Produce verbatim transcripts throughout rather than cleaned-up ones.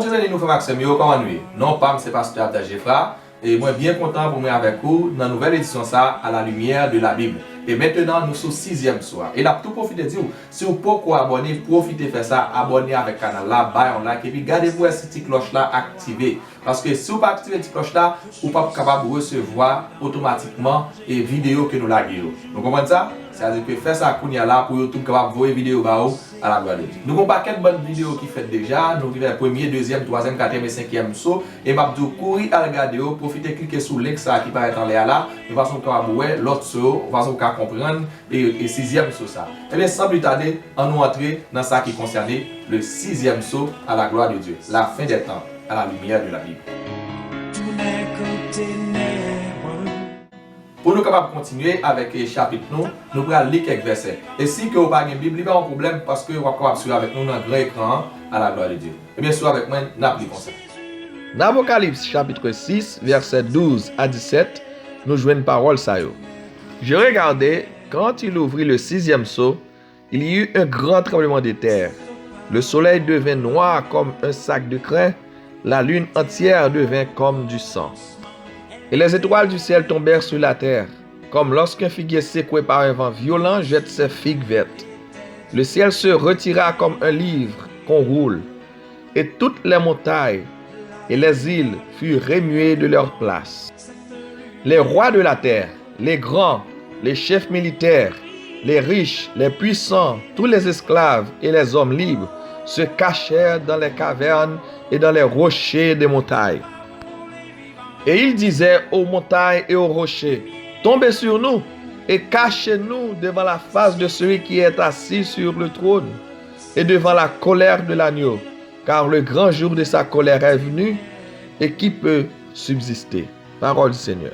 Bonjou zanmi nou, frè m ak sè m yo, kòman nou ye? Non pa m se pastè Abdel Geffrard, e mwen byen kontan pou mwen avèk ou nan nouvèl edisyon sa a, À la lumière de la Bible. E mentenan, nou sou sizyèm so a. E n ap tou pwofite di w, si w poko abòne, pwofite fè sa, abòne avèk kanal la, bay yon like, epi gade pou w wè si ti klòch la aktive. Paske si w pa aktive ti klòch la, ou p ap kapab resevwa otomatikman e videyo ke nou lage yo. Nou konprann sa? Sa vle di ke fè sa kounye a la pou YouTube kapab voye videyo ba ou, à la gloire de Dieu. Nou gen yon pakèt bann videyo ki fèt deja, nou ki fè premye, dezyèm, twazyèm, katriyèm e senkyèm so, e m ap di w kouri al gade yo, pwofite klike sou link sa a ki parèt anlè a la, yon fason w kapab wè lòt so yo, yon fason w ka konprann e, e sizyèm so sa. Ebyen, san pli tade, ann nou antre nan sa ki konsène le sizyèm so, à la gloire de Dieu, la fin des temps, à la lumière de la Bible. Pou nou kapab kontinye avèk, eh, chapit nou, nou pral li kèk vèsè. E si ke w pa gen Bib, li pa yon pwoblèm, paske w ap kapab swiv avèk nou nan gran ekran an, à la gloire de Dieu. Ebyen, swiv avèk mwen, n ap li konsa. Nan Apokalips chapit sis, vèsè douz a disèt, nou jwenn pawòl sa yo. Je regardai, quand il ouvrit le sixième sceau, il y eut un grand tremblement de terre. Le soleil devint noir comme un sac de crin, la lune entière devint comme du sang. Et les étoiles du ciel tombèrent sur la terre, comme lorsqu'un figuier secoué par un vent violent jette ses figues vertes. Le ciel se retira comme un livre qu'on roule, et toutes les montagnes et les îles furent remuées de leur place. Les rois de la terre, les grands, les chefs militaires, les riches, les puissants, tous les esclaves et les hommes libres se cachèrent dans les cavernes et dans les rochers des montagnes. Et ils disaient aux montagnes et aux rochers, tombez sur nous et cachez-nous devant la face de celui qui est assis sur le trône et devant la colère de l'agneau, car le grand jour de sa colère est venu, et qui peut subsister? Parole du Seigneur.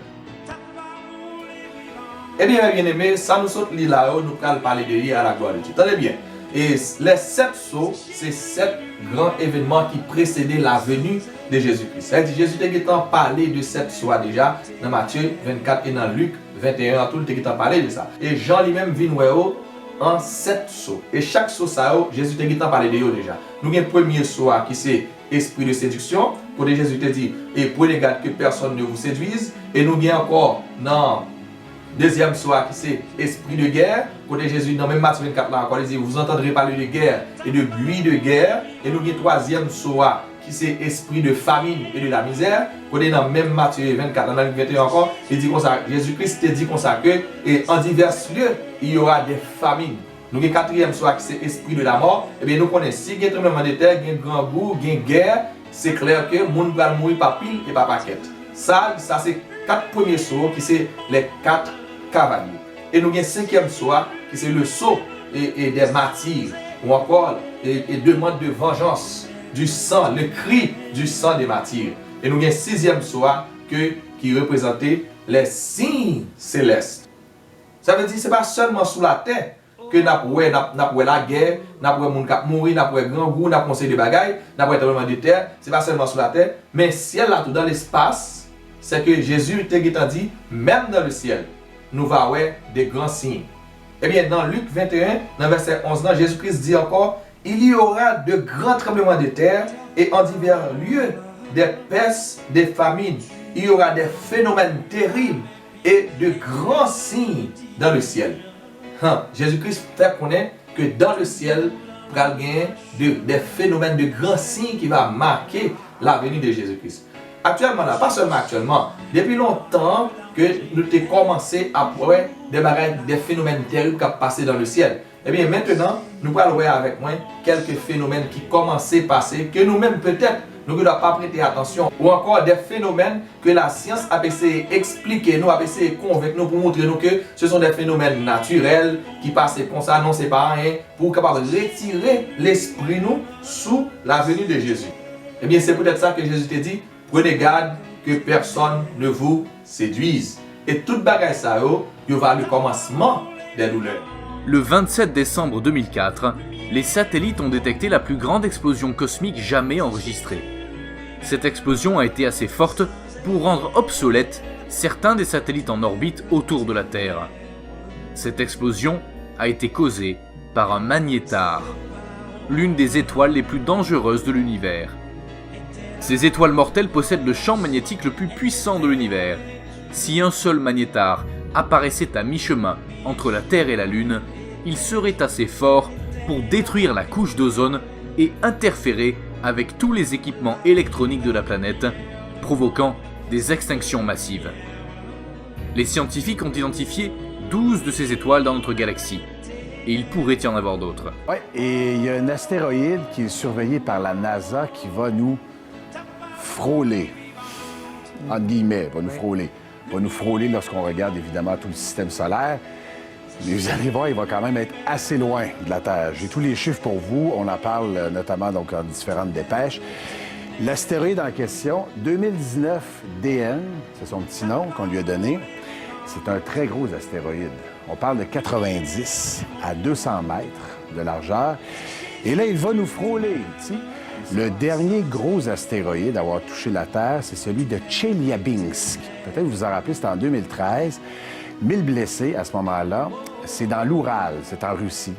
Ebyen, mè byeneme, sa nou sot li la yo, nou pral pale de li, à la gloire de Dieu. Tande byen. E s-, les sept sceaux, se sèt gran evènman ki presede la venue de Jésus-Christ. Sa vle di, Jezi te gentan pale de sèt so a deja nan Matye vennkat e nan Lik venteyen an tou, li te gentan pale de sa. E Jan li menm vin wè yo an sèt so. E chak so sa yo, Jezi te gentan pale de yo deja. Nou gen premye so a ki se esprit de séduction, kote Jezi te di, e prenez garde que personne ne vous séduise. E nou gen ankò nan dezyèm so a ki se esprit de guerre, kote Jezi nan menm Matye vennkat la ankò, li di, vous entendrez parler de guerre et de bruit de guerre. E nou gen twazyèm so a ki se esprit de famine et de la misère, kote nan menm Matye vennkat, nan Lik venteyen ankò, li di konsa, Jezi Kris te di konsa ke, et en divers lieux, il y aura des famines. Nou gen katriyèm so a ki se esprit de la mort. Ebyen, nou konnen si gen tranblemanntè, gen grangou, gen gè, se klè ke moun pral mouri pa pil e pa pakèt. Sa, sa se kat premye so yo ki se les quatre cavaliers. E nou gen senkyèm so a ki se le sceau et, et des martyrs, ou ankò et, et demande de vengeance du sang, le cri du sang des martyrs. E nou gen sizyèm so a ke, ki reprezante les signes célestes. Sa vle di, se pa sèlman sou latè ke n ap wè, n ap, n ap wè lagè, n ap wè moun k ap mouri, n ap wè grangou, n ap wè yon seri de bagay, n ap wè tranblemanntè, se pa sèlman sou latè, men syèl la tou, dans l'espace, c'est que Jésus te gentan di, même dans le ciel, nou va wè de grands signes. Ebyen, nan Lik venteyen, nan vèsè onz lan, Jezi Kris di ankò, il y aura de grands tremblements de terre et en divers lieux des pestes, des famines. Il y aura des phénomènes terribles et de grands signes dans le ciel. Han, Jezi Kris fè konnen ke dans le ciel, pral gen de, des phénomènes de grands signes qui va marquer la venue de Jésus-Christ. Aktyèlman la, pa sèlman aktyèlman, depi lontan ke nou te kòmanse ap wè de bagay, de fenomèn terib k ap pase dans le ciel. Ebyen, mentenan, nou pral wè avèk mwen kèlke fenomèn ki kòmanse pase, ke nou menm, petèt, nou gendwa pa prete atansyon, ou ankò de fenomèn ke lasyans ap eseye eksplike nou, ap eseye konvenk nou pou montre nou ke ce sont des phénomènes naturels ki pase konsa, non, se pa anyen, pou kapab retire lespri nou sou la venue de Jésus. Ebyen, se poutèt sa ke Jezi te di, prenez garde que personne ne vous séduise. E tout bagay sa yo, yo va le commencement des douleurs. Le vingt-sept décembre deux mille quatre, les satellites ont détecté la plus grande explosion cosmique jamais enregistrée. Cette explosion a été assez forte pour rendre obsolètes certains des satellites en orbite autour de la Terre. Cette explosion a été causée par un magnétar, l'une des étoiles les plus dangereuses de l'univers. Ces étoiles mortelles possèdent le champ magnétique le plus puissant de l'univers. Si un seul magnétar apparaissait à mi-chemin entre la Terre et la Lune, il serait assez fort pour détruire la couche d'ozone et interférer avec tous les équipements électroniques de la planète, provoquant des extinctions massives. Les scientifiques ont identifié douze de ces étoiles dans notre galaxie, et il pourrait y en avoir d'autres. Oui, et il y a un astéroïde qui est surveillé par la NASA qui va nous frôler, entre guillemets, va nous frôler. Va nous frôler lorsqu'on regarde évidemment tout le système solaire. Mais vous allez voir, il va quand même être assez loin de la Terre. J'ai tous les chiffres pour vous. On en parle euh, notamment donc en différentes dépêches. L'astéroïde en question, deux mille dix-neuf D N, c'est son petit nom qu'on lui a donné. C'est un très gros astéroïde. On parle de quatre-vingt-dix à deux cents mètres de largeur. Et là, il va nous frôler, tu sais. Le dernier gros astéroïde à avoir touché la Terre, c'est celui de Chelyabinsk. Peut-être vous vous en rappelez, c'était en deux mille treize. Mille blessés à ce moment-là. C'est dans l'Oural, c'est en Russie.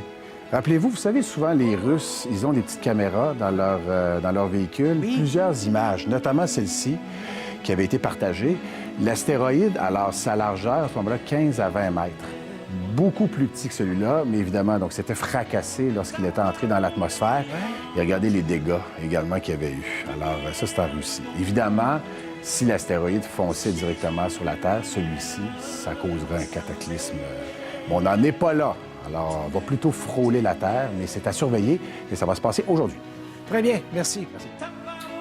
Rappelez-vous, vous savez, souvent les Russes, ils ont des petites caméras dans leur, euh, dans leur véhicule. Plusieurs images, notamment celle-ci, qui avait été partagée. L'astéroïde, alors sa largeur, à ce moment-là, quinze à vingt mètres. Beaucoup plus petit que celui-là, mais évidemment, donc c'était fracassé lorsqu'il était entré dans l'atmosphère. Et regardez les dégâts également qu'il y avait eu. Alors, ça, c'est en Russie. Évidemment, si l'astéroïde fonçait directement sur la Terre, celui-ci, ça causerait un cataclysme. Mais on n'en est pas là. Alors, on va plutôt frôler la Terre, mais c'est à surveiller et ça va se passer aujourd'hui. Très bien, merci.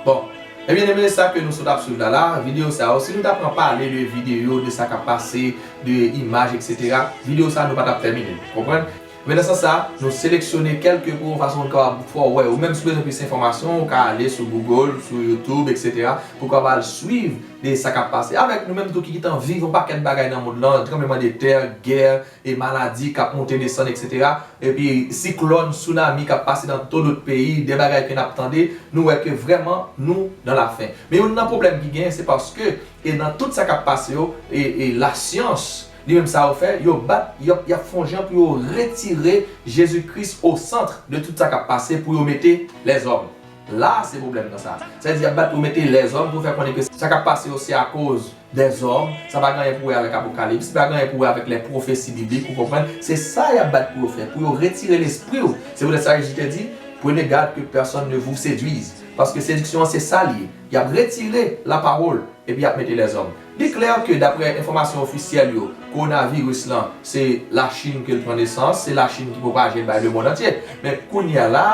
Bon, ebyen, ebyen, sa ke nou sot ap swiv la la, videyo sa yo, si nou ta pran pale de videyo, de sa k ap pase, de imaj, etsetera, videyo sa nou pa t ap tèmine, konprann? Men nan sans sa, nou seleksyone kèlke pou yon fason nou kapab fè w wè. Ou menm si w bezwen plis enfòmasyon, ou ka ale sou Google, sou YouTube, etsetera, pou w kapab al swiv de sa k ap pase. Avèk nou menm tou ki gentan viv yon pakèt bagay nan mond lan, tranblemanntè, gè, e maladi k ap monte desann, etsetera. Epi siklòn, sounami k ap pase nan to dot peyi, de bagay ke n ap tande, nou wè ke vrèman nou nan lafen. Men youn nan pwoblèm ki genyen, se paske e nan tout sa k ap pase yo, e, e lasyans, li menm sa yo fè, yo bat, y ap, y ap fè yon jan pou yo retire Jezi Kris o sant de tout sa k ap pase pou yo mete lèzòm. La se pwoblèm nan sa. Sètadi y ap bat pou mete lèzòm pou fè konnen ke sa k ap pase yo se akoz dèzòm, sa pa gen anyen pou wè avèk Apokalips, sa pa gen anyen pou wè avèk lè pwofesi biblik, ou konprann? Se sa y ap bat pou yo fè, pou yo retire lespri w. Se poutèt sa Jezi te di, prenez garde que personne ne vous séduise. Paske sediksyon an se sa l ye. Y ap retire lapawòl epi y ap mete lèzòm. Li klè ke daprè enfòmasyon ofisyèl yo, kowonaviris lan se Lachin ke l pran nesans, se Lachin ki pwopaje l bay lemonn antye. Men kounye a la,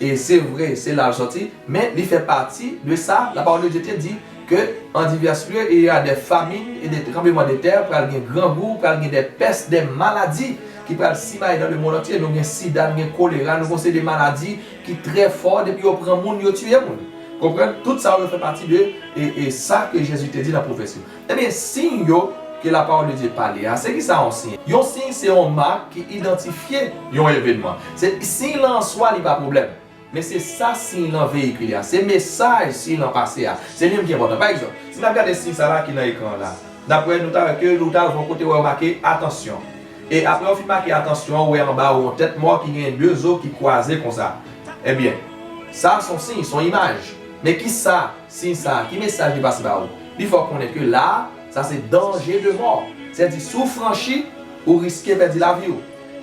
e se vre, se la l sòti, men li fè pati de sa, la parole de Dieu te di ke en divers lieux, il y a des famines et des tremblements de terre, pral gen grangou, pral gen des pestes, des maladies ki pral simaye dans le monde entier. Nou gen sida, nou gen kolera, nou gen yon seri de maladi ki trè fò, depi yo pran moun, yo tiye moun. Konprann? Tout sa yo fè pati de e, e sa ke Jezi te di nan pwofesi. Ebyen, siy yo ke la parole de Dieu pale a, se ki sa yon siy? Yon siy se yon mak ki idantifye yon evènman. Se siy lan an swa li pa pwoblèm. Men se sa siy lan veyikile a. Se mesaj siy lan pase a. Se li menm ki enpòtan. Pa egzanp, si n ap gade siy sa la ki nan ekran an la, n ap wè, nou ta wè ke nou ta rive yon kote wè yo make atansyon. E apre yo fin make atansyon, ou wè anba ou yon tèt mò ki gen de zo ki kwaze konsa. Ebyen, sa se yon siy, se yon imaj. Men ki sa siy sa, ki mesaj li pase ba ou? Li fè w konnen ke la a, sa se danje de mò. Sètadi si w franchi, ou riske pèdi lavi w.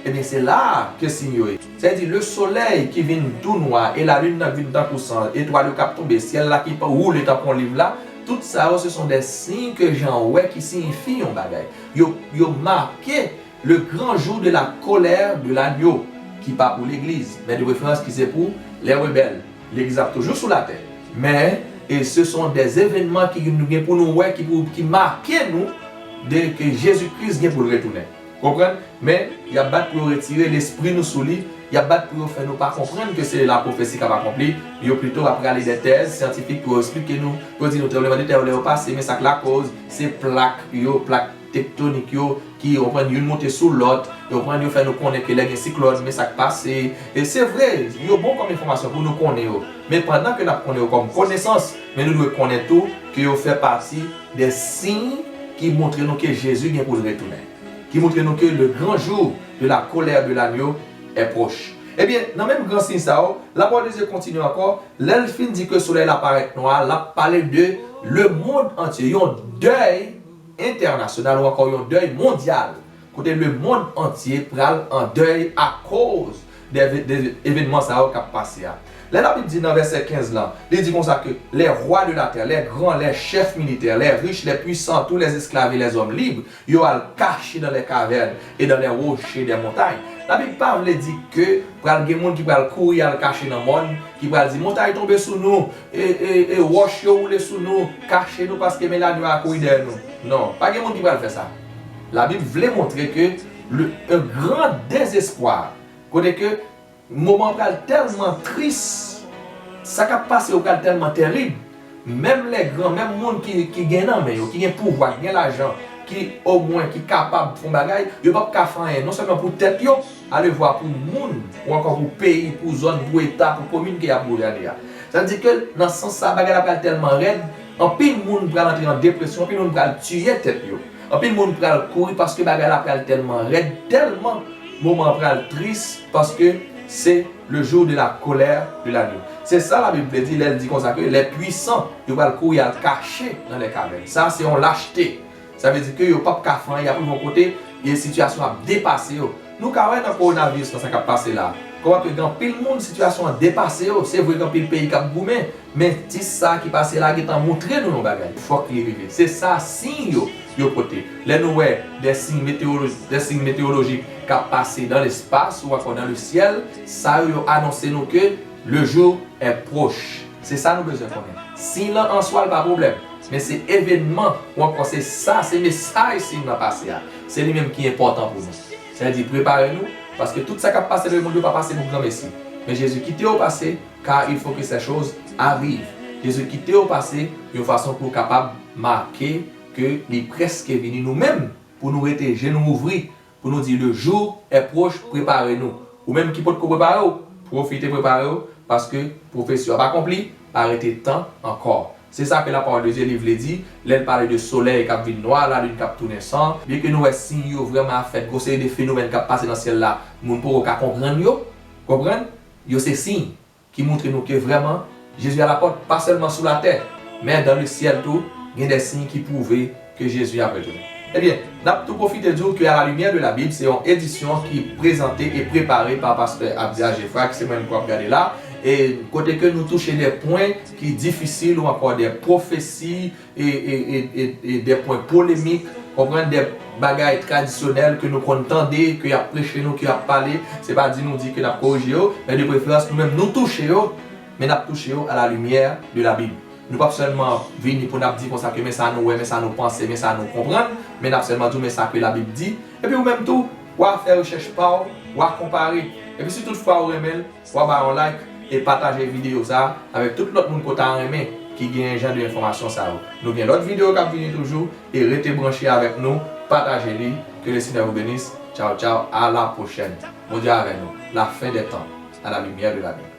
Ebyen, se la a ke siy yo ye. Sètadi lesolèy ki vin tou nwa e lalin nan vin tankou san, etwal yo k ap tonbe, syèl la ki woule tankou yon liv la, tout sa yo se son de siy ke jan wè ki siyifi yon bagay. Yo, yo make le grand jour de la colère de l'agneau, ki pa pou legliz, men de preferans ki se pou les rebelles. Legliz ap toujou sou latè. Men, e se son de evènman ki nou gen pou nou wè, ki, pou, ki make nou de ke Jezi Kris gen pou l retounen. Konprann? Men, y ap bat pou yo retire lespri nou sou li, y ap bat pou yo fè nou pa konprann ke se la pwofesi k ap akonpli, yo pito ap rale de tèz syantifik pou yo eksplike nou, pou yo di nou tranblemanntè yo lè yo pase, men sa k lakoz, se plak yo, plak tektonik yo, ki, ou konprann, youn moute sou lòt, ou konprann, yo fè nou konnen ke lè gen siklòn, men sa k pase. E se vre, yo bon kòm enfòmasyon pou nou konnen yo. Men pandan ke n ap konnen yo kòm konesans, men nou dwe konnen tou ke yo fè pati de siy ki montre nou ke Jezi gen pou l retounen. Ki montre nou ke le grand jour de la colère de l'agneau est proche. Ebyen, nan menm gran siy sa yo, lapawòl de Dye kontinye ankò, lè l fin di ke solèy la parèt nwa, l ap pale de lemonn antye, yon dèy entènasyonal ou ankò yon dèy mondyal, kote lemonn antye pral an dèy akoz de, de evènman sa yo k ap pase a. Lè Labib di nan vèsè kenz lan, li di konsa ke les rois de la terre, les grands, les chefs militaires, les riches, les puissants, tous les esclaves et les hommes libres, yo al kache dans les cavernes et dans les rochers des montagnes. Labib pa vle di ke pral gen moun ki pral kouri al kache nan mòn, ki pral di, montay tonbe sou nou, e, e, e wòch yo woule sou nou, kache nou paske men lanwè a kouri dèyè nou. Non, pa gen moun ki pral fè sa. Labib vle montre ke le, un grand désespoir, kote ke moman pral tèlman tris, sa k ap pase yo pral tèlman tèrib, menm lè gran, menm moun ki, ki gen nan men yo, ki gen pouvwa, ki gen lajan, ki omwen, ki kapab fè yon bagay, yo p ap ka fè anyen, non sèlman pou tèt yo, alevwa pou moun, ou ankò pou peyi, pou zòn, pou eta, pou komin ke y ap gouvène a. Sa vle di ke nan sans sa, bagay la pral tèlman rèd, anpil moun pral antre an depresyon, anpil moun pral tiye tèt yo. Anpil moun pral kouri paske bagay la pral tèlman rèd, tèlman moman an pral tris, paske c'est le jour de la colère de l'agneau. Se sa Labib vle di lè l di konsa ke les puissants, yo pral kouri al kache dans les cavernes. Sa se yon lachte. Sa vle di ke yo p ap ka fè anyen, y ap rive yon kote, e sitiyasyon ap depase yo. Nou ka wè nan kowonaviris lan sa k ap pase la. Kòman ke gen anpil moun, sitiyasyon an depase yo. Se vre gen anpil peyi k ap goumen, men ti sa ki pase la gentan montre nou yon bagay. Fòk li rive. Se sa siy yo, yo pote. Lè nou wè de siy metewolo-, de siy metewolojik k ap pase dans l'espace ou encore dans le ciel, sa yo, yo anonse nou ke le jour est proche. Se sa nou bezwen konnen. Siy lan an swa l pa pwoblèm, men se evènman ou ankò se sa, se mesaj siy lan pase a. Se li menm ki enpòtan pou nou. Sa vle di prepare nou, paske tout sa k ap pase nan lemonn yo pa pase pou granmesi. Men Jezi kite yo pase, car il faut que ces choses arrivent. Jezi kite yo pase yon fason pou w kapab make ke li prèske vini. Nou menm, pou nou rete je nou ouvri, pou nou di, le jour est proche, prepare nou. Ou menm ki potko prepare w, pwofite prepare w, paske pwofesi a pa akonpli, pa rete tan ankò. Se sa ke lapawòl de Dye li vle di, lè l pale de solèy k ap vin nwa, lalin k ap tounen san, byen ke nou wè siy yo vrèman ap fèt, gwo seri de fenomèn k ap pase nan syèl la, moun poko ka konprann yo, konprann, yo se siy ki montre nou ke vrèman, Jezi a la pòt, pa sèlman sou latè, men dans le ciel tou, gen de siy ki pwouve ke Jezi ap retounen. Ebyen, n ap tou pwofite di w ke À la lumière de la Bible se yon edisyon ki prezante e prepare pa pastè Abdia Geffrard, ki se mwen menm k w ap gade la, e kote ke nou touche de pwen ki difisil ou ankò de pwofesi, e, e, e, e, e de pwen polemik, konprann, de bagay tradisyonèl ke nou konn tande, ke y ap preche nou, ke y ap pale. Se pa di nou di ke n ap korije yo, men de preferans nou menm nou touche yo, men n ap touche yo à la lumière de la Bible. Nou p ap sèlman vini pou n ap di konsa ke men sa nou wè, men sa nou panse, men sa nou konprann, men n ap sèlman di w men sa ke Labib di. Epi ou menm tou, w a fè rechèch pa w, w a konpare. Epi si toutfwa ou renmen l, w a ba yon like e pataje videyo sa a avèk tout lòt moun ke w ta renmen ki gen jan de enfòmasyon sa yo. Nou gen lòt videyo k ap vini toujou e rete branche avèk nou, pataje li. Que le Seigneur vous bénisse. Ciao, ciao, à la prochaine. Bondye avè nou. La fin des temps, à la lumière de la Bible.